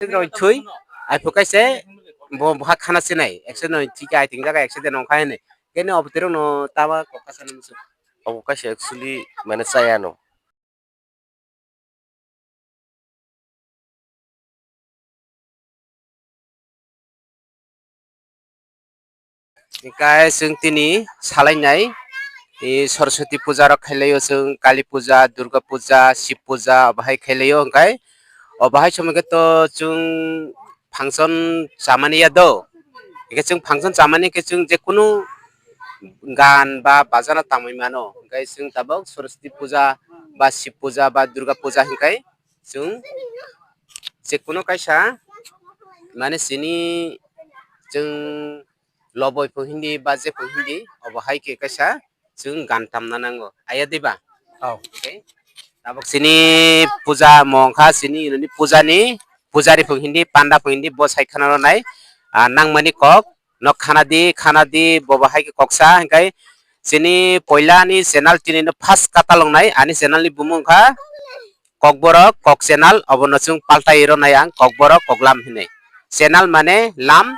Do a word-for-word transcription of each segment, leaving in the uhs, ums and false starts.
Roi thui, ai phukai se bo bha khana sinai, accident roi thika ai ting jaga accident rong khai ne. Kene obo terong no tama kok kasa nung su. Obo kaisa actually mane chaya no. Hingkai chwng tini salainai, e, Saraswati puja rok khailaio chwng, Kali puja, Durga puja, Shib puja, obo hai khailaio. Hingkai obo hai somoi khe to chwng function chamani ya do. Hingke chwng function chamani khe chwng jekunu gan ba bajana tangwi mano. Hingke chwng tabok Saraswati puja ba Shib puja ba Durga puja hingkai chwng jekunu kaisa mane chini chwng loboi pho hindi ba je pho hindi obo hai khe kaisa chwng gan tamna nango. Aya diba? Oh. Okay. Tabok chini puja mongkha chini inoni puja ni pujari pho hindi panda pho hindi bo sai khana ro nai. Ah, nangmani kok nok khana di khana di bobo hai khe koksa hingkai chini poila ni channel tini no first kata longnai ani channel ni bumung kha Kokborok kok channel obo no chwng paltai ro nai ang Kokborok koklam hinwi channel mane lam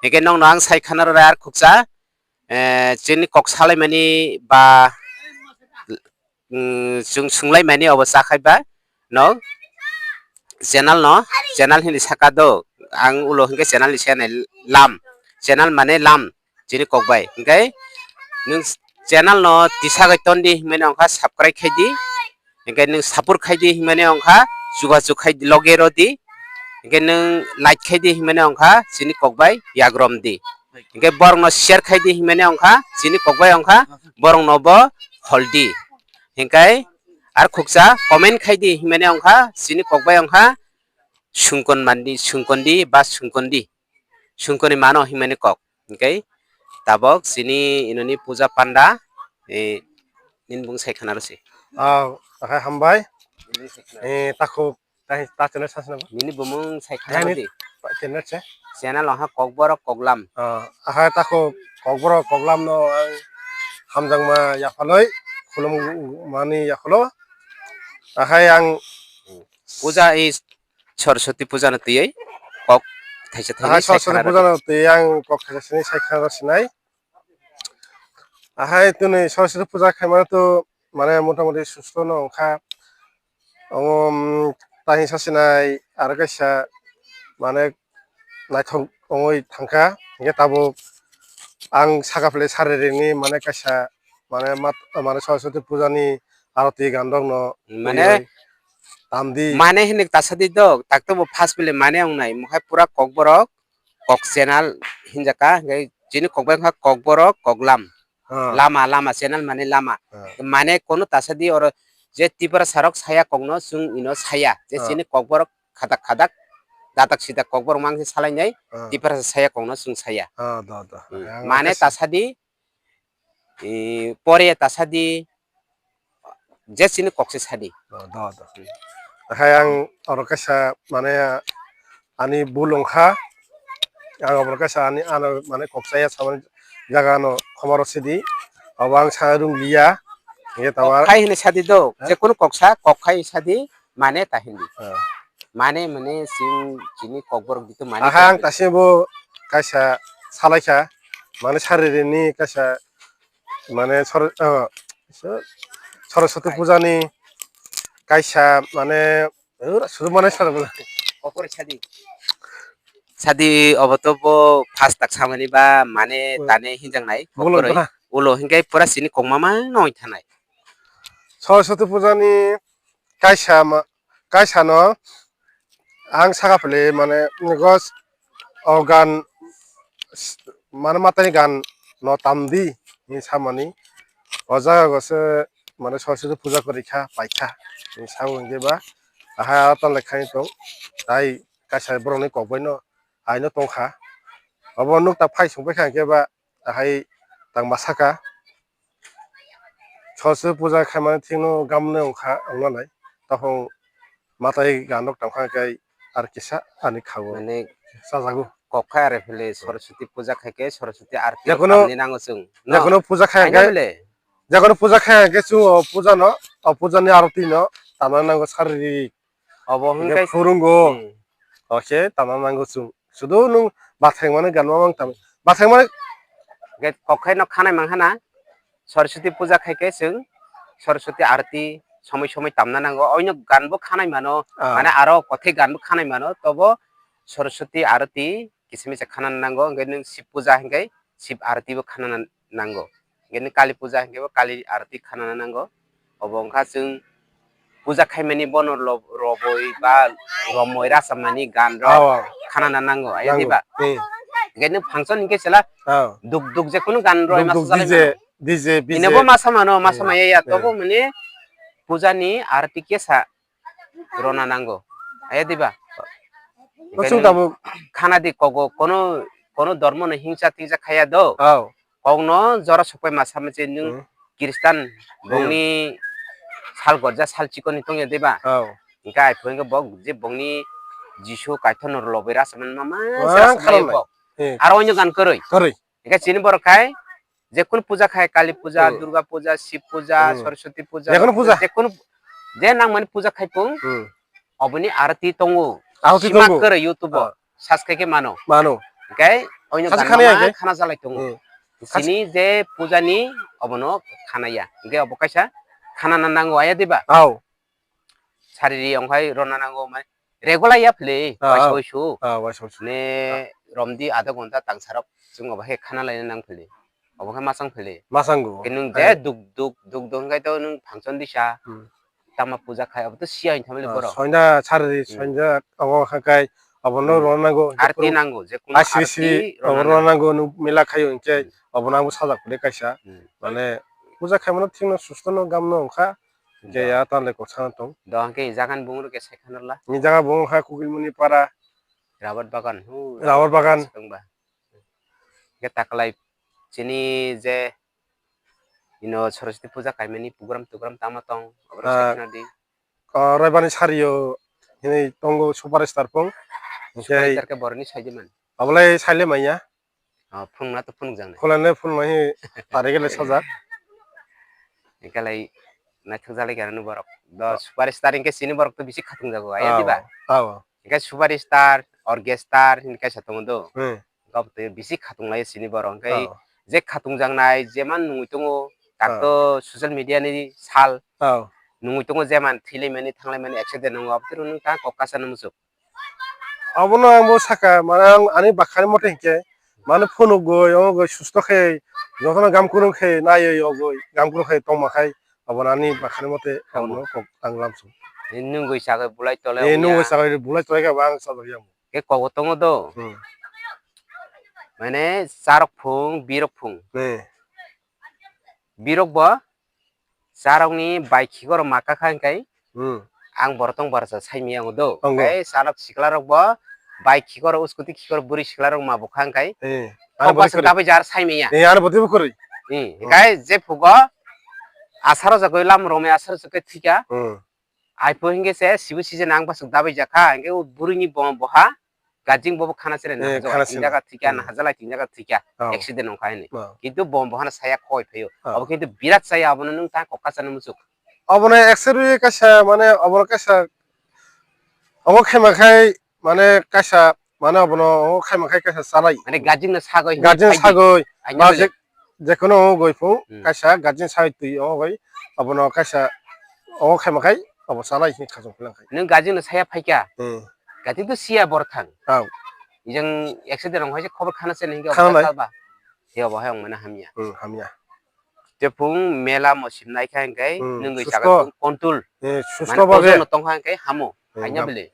hingke nong no ang sai khana ro ar khuksa eh, chini kok salaimani ba mm, chwng swnglaimani obo chakhai ba no channel no channel hinwi saka do ang ulo hingke channel ni se nai lam channel mane lam chini kok bai hingke nwng channel no tisa kai ton di hingmani ongkha subscribe khai di hingke nwng support khai di hingmani ongkha chubachu khai di loge ro di hingke nwng like khai di hingmani ongkha chini kok bai yagrom di. Hingke borok no share khai di hingmani ongkha chini kok bai ongkha borok no bo hol di. Hingke ar khuksa comment khai di hingmani ongkha chini kok bai ongkha sungkon mandi sungkon di ba sungkon di sungkon ni mano hingmani kok. Hingke tabok chini inoni puja panda eh, nini bung sai khana rwsi. Ah, hai hambai. Eh, takhuk Tei ta channel sa swnam. Nini bumung sai khana Nini di. Channel se. Channel ha Kokborok Koklam. Ah, aha ta ko Kokborok Koklam no ang hamjakma yaphaloi khulum mani yaphalo. Ahai ang Puja is Saraswati puja no tiyai kok thaisa ahai thaisa sai Saraswati khana puja di. No tiyai ang kok thaisa sini sai khana sinai. Ahai tuni Saraswati puja khaimano to mane motamoti susto no wngkha. Omo, mm, tahi sasinai aro kaisa mane naithok wngwi thangkha. Hingke tabuk ang saka philai sari rini mane kaisa mane mat-, mane Saraswati puja ni aroti gan rok no mane twiwi tamdi. Mane hinwi tasadi dok, takto bo first philai mane wngnai, mohai pura Kokborok. Kok channel hinjaka, hingke chini kok bai wngkha Kokborok Koklam. Ah. Lama, lama, channel mane lama. Ah. Mane kono tasadi oro je Tiprasa rok saya kokno chwng ino saya. Je Ah. chini Kokborok khadak khadak, dadak sidak Kokborok mang se salainai, Ah. Tiprasa saya kokno chwng saya. Ah, da, da. Hmm. Yang Mane kaisa tasadi, eh, pore tasadi, je chini kok se sadi. Oh, do, do. Hai ang oro kaisa mane ani bul wngkha. Ang oro kaisa ani ano mane kok saya samani jaga ano khomaro sidi. Abo ang sa rung liya. Ye tawar. Kok khai hini sadi do. Ha? Je kono kok sa, kok khai sadi mane ta hindi. Ha. Mane mane sing chini kok borok ditu mane. Aha ang tasi bo kaisa salaikha. Mane sari rini kaisa Mane Sor-, oh, so-, Saraswati puja ni kaisa mane, ura, sudu mane sar bwla. Kokori sadi. Sadi obo to bo first tak samani ba mane Hmm. tane hinjak nai. Bulo Kokori. Bwla. Ulo hingai pura sini kok mama noi thanai. Saraswati puja ni kaisa ma-, kaisa no ang saka philwi mane gos o gan s-, mane matani gan no tamdi hinwi samani o jaga go se mane Saraswati puja kwrwi kha paikha hinwi sao hinkhe ba ahai aro tong lai khai tong tai kaisa borokni kokbai no aino tongkha obo nukta phai songpai kha hinkhe ba ahai tangma saka. Saraswati puja khaimani thikno gamne wngkha, wngna nai. Takhung matai ganok tangkha khe ar kisa ani khago. Mane chajago. Kok khai are phele Saraswati puja khai khe Saraswati arti Jekono, tamni nango chwng. No? Jekono puja khai Aina khe, bele? Jekono puja khai khe chwng o puja no, o puja ni arti no tamna nango saririk. Obo hwnkhe hwnkhe phurungo. Hmm. Oke, tama mango chwng. Sudu nwng bathang mano gan mamang tam. Bathang mano. Ge kokhai no khanai mang hana. Saraswati puja khai khe chwng Saraswati arati somoi somoi tamna nango. Oino gan bo khanai mano. Ah. Mane aro kothai gan bo khanai mano. Tobo Saraswati arati kisa misa khana nango. Hwnkhe nwng Shib puja hwnkhe Shib arati bo khana nango. Hwnkhe nwng Kali puja hwnkhe bo Kali arati khana nango. Obo wngkha chwng puja khaimani bono lo-, roboi ba romoi rachapmani gan rok. Aw, aw. Khanana nango, aya diba? Hmm. Hwnkhe nwng function hwnkhe chwla duk duk je kunu gan roi masa jalai D J, mano. D J, B J. Ino bo masa mano, masa maya ya, tobo mane puja ni arati kesa rona nango. Aya diba? Hwnkhe nwng tabuk khana di kogo kono, kono dormo no hingsa tingsa khaya do. Aw. Kokno jora sokpai masa mase nwng Khristan bongni sal gorja sal chikoni tongya diba? Hwnkhe ai phwrwngkhe bok je bongni Jisu Kaitorno lobwi rasaman mama se rasamani bok. Aro oino gan kwrwi. Hwnkhe chini borok khai jekunu puja khai, Kali puja, Durga puja, Shib puja, Saraswati puja, jekunu puja, jekunu je nangmani puja khai pung. Oboni arati tongo. Arati tongo. Sima kwrwi YouTube o. Subscribe khe mano. Mano. Hwnkhe oino khana jalai tongo. Chini je puja ni obono khana ya. Hwnkhe obo kaisa khana na nango aya diba? Aw. Sariri ongkhai rona nango mai regular ya phili. Waisa waisu. Waisa waisu. Ne romdi adha ghonta tangsarok chwng obo khe khana laina nang phili. Obo khe masang phili. Masango. Khe nwng je duk duk duk duk hwnkhe to nwng function disa. Tama puja khai abo to siya hwn thamli borok. Soinda sariri soinda obo khakai obo no rona nango. Arti nango je kuno arti obo rona nango nwng mela khayo hwnkhe obo no ang sajak phili kaisa. Mane puja khaimano thikno susto no gamno wngkha. Hwnkhe ya tale kok sana tong. Do hwnkhe jagan bungrok khe sai khanarla. Ni jaga bungo kha Kukilmuni para. Rabar bagan. Rabar bagan. Hwnkhe taklai chini je ino Saraswati puja kaimani program togram tama tong, oborok sai khna di. Raibani sario hini tongo superstar pung. Superstar khe boroni sai di man. Obolai saile manya. Phunukna to phunukjak nai. Khulane phunukma hi tari gele sajak. Ekalai naithok jalai khe ani borok. Do superstar hwnkhe chini borok to bisi khatung jago, aya diba? Hwnkhe superstar, orchestar hini kaisa tongo do. Gabtwi bisi khatung lai sini borok hwnkhe je khatung jaknai jeman nungwi tongo tak to social media ni sal nungwi tongo jeman thwilaimani thanglaimani accident nungo abotwi rw nwng ta kok kasa nw muchuk. Abono ang bo saka mane ang ani bakhani mote hinkhe mane phunugwi ongogwi susto khe jotono gam kwrwng khe naiwi yogwi gam kwrwng khe tongma khai abono ani bakhani mote abono kok ang lamsong. Nungwi sagwi bulai tolai nungwi sagwi bulai tolai khe ang sajagwi ang. Khe kogo tongo do. Mane charok phung, birok phung. Birok bo charok ni bai khikoro ma kakha hwnkhe ang borok tong barsa saimaya ang do. Tei charok sikla rok bo bai khikoro uskuti khikoro bwrwi sikla rok ma bukha hwnkhe kok bwswk dabai jar saimaya. Hwnkhe je phugo asaro jagwi lam romwi asaro jagwi thwikha. Aipho hwnkhe se sibu sijana ang bwswk dabai jakha, hwnkhe o bwrwini bo boha gajing bobo khana sere nahajalai tinjaka thwikha, nahajalai tinjaka thwikha, accident wngkha hwnwi. Kintu bo bohano saya khoi phaio. Obo kintu birat chaya, abono nwng ta kok kasa nw muchuk. Obono X-ray kaisa mane obono kaisa obo khema khai mane kaisa mane obono obo khema khai kaisa chanai. Mane gajing no sagoi hwnwi guardian sagoi ba je jekono obo goi phung kaisa guardian sagoi twi obo goi abono kaisa obo khema khai obo chanai hwnwi khachung phalang khai. Nwng gajing no saya phaikha. Gajing to siya bor thang. Ijang accident rong hai khobor khana se ningke obo ba. He obo hai ong mane hamya. Hamya. Te phung mela mosim naikha hwnkhe nwngwi chaga control. Susto babe no tongkha hwnkhe hamo. Haina bele.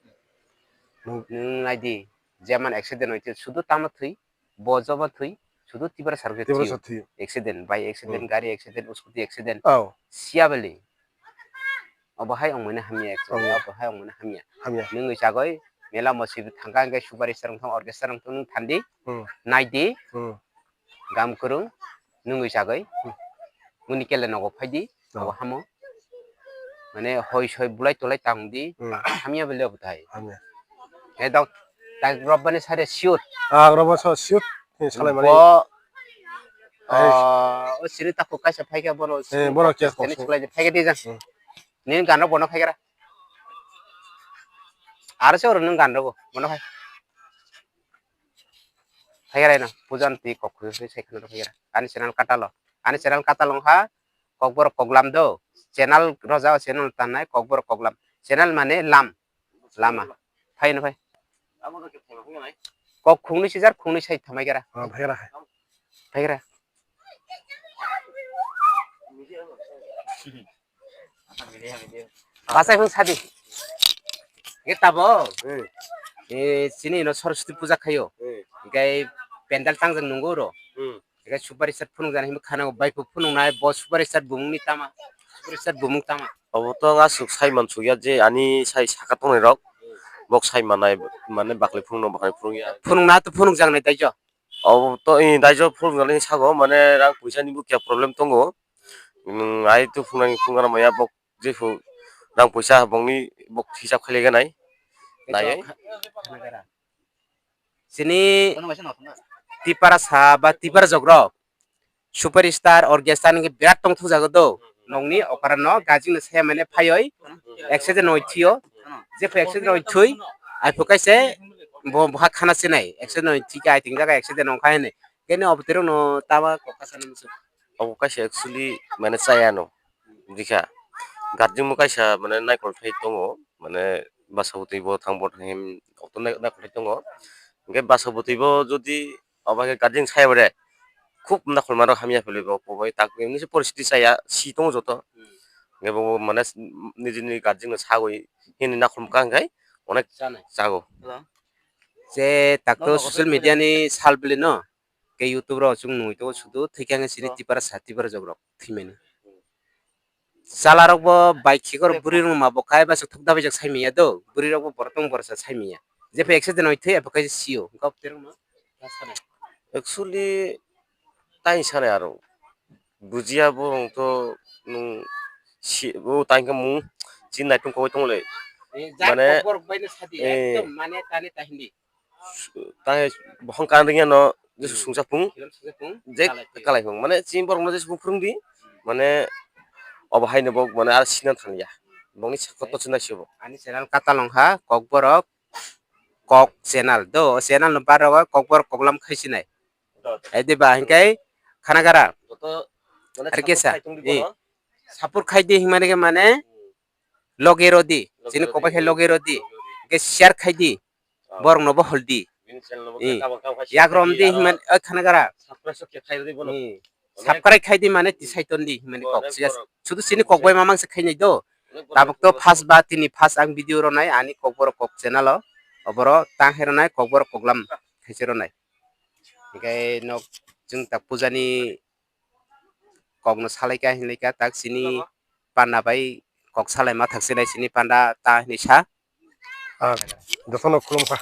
Nwng naidi jeman accident hoite sudu tamo thwi, bo joba thwi, sudu tibra sarkhe thwi. Accident, bike accident, gari accident, scooty accident. Siya bele. Obo hai ong mane hamya actually, obo hai ong mane hamya. Hamya. Nwngwi chagoi mela mosi thangka hwnkhe supari sarong thang orchestra rong thang nwng thandi. Naidi. Gam kwrwng nwngwi chagoi. Muni kele nogo phaidi. Obo hamo. Mane hoi soi bulai tolai tangdi. Hamya bele obo thai. Hamya. He dok tak robbani sare siut. Ah, robba so siut. Salai mani. Bo o siri takhuk kaisa phaikha bono. Bono kya kok. Phaikha di jang. Nini gana bono phaikha ra. Aro se oro nwng gan rogo, mono hai. Phaigra ino, puja ni twi kok khwi sai khwna phaigra. Ani channel katalo. Ani channel katalo wngkha Kokborok Koklam do. Channel roja o channel tanai Kokborok Koklam. Channel mane lam. Lama. Phai no phai. Kok khungni sijar khungni sai thamai gara. Ah, phaigra hai. Phaigra. Bachai phung sadi. Ge tabo. Hmm. E, chini no Saraswati puja khayo. Hmm. Ge pendal tangjak nungo ro. Hmm. Ega super star phunukjani hinwi khana bai phunuknai bo super star bumungni tama, super star bumung tama. Obo to aswk sai mansukya je ani sai saka tongnai rok bok sai manai mane bakle phunukno bakle phunukya. Phunukna to phunukjaknai taijo. Obo to i taijo phunukjani sago mane rang puisa ni bo kya problem tongo. Nwng ai to phunuknani phunukna maya bok jephru rang puisa bongni bok hisab khailaiganai. Naiwi. Chini Tiprasa ba Tiprajok rok super star orchestra ni birat tongthokjago do. Nokni okra no gajing no saya mane phaioi accident oi thio. Jephru accident oi thui, aiphu kaise bo boha khana sinai accident oi thika ai tingjaga accident ongkha hene. Kene obo terok no tama kokasano musu. Obo kaisa actually mane chaya no dikha. Guardian bo kaisa mane naikol thai tongo, mane basa bwtwi bo thang bo thang him okto nai-, naikol thai tongo. Hwnkhe basa bwtwi bo jodi obo khe guardian sai bo de khub nakhol mano hamya philwi bo pobai tak nini se poristiti chaya si tongo joto. Hwnkhe bo mane nijini guardian no sagwi hini nakhol mwkang khai onek chago. Je takto social media ni sal bili no. Ke YouTube rok chwng nugwi tongo sudu thwikhe ang chini Tiprasa Tiprajok rok thwimani. Chala rok bo bai khikor bwrwi rok ma bo kai ba thuk dabai jak sai manya do bwrwi rok bo borok tong borok sa sai manya. Jepha accident oi thwi epha kaisa sio kok terong no. Actually tai sanai aro bujiya borok to nung si o tai khe mung chin nai tong koi tong le. Mane borok bai no sadi ekdom mane tani ta hindi. Tang bohong kan ringya no jesu sungsa phung je kalai phung mane chini borok no jesu phung phung di mane obo hai no bo mane ar sinan thangya bongni sakot to chwnai sibo. Ani channel katal wngkha Kokborok Kok channel do channel no bar rogo Kokborok Koklam khai sinai. Ai de ba hinkai khana gara. Ar kesa support khai di himani ke mane loge rodi chini kopai khai loge rodi ke share khai di. Borok no bo holdi. Yak rom di himan o khana gara. Subscribe khai di mane tisai ton di himani kok siya. Sudu sini kok bai mamang se khainai do. Tabuk to first ba tini first ang video ro nai ani Kokborok Kok channel o. Oboro tang hero nai Kokborok Koklam khaise ro nai. Hikai nok jung tak puja ni kok no salai ka hinlai ka tak sini panda bai kok salai ma thak sinai sini panda ta hinwi sa. Ah, jotono khulumkha.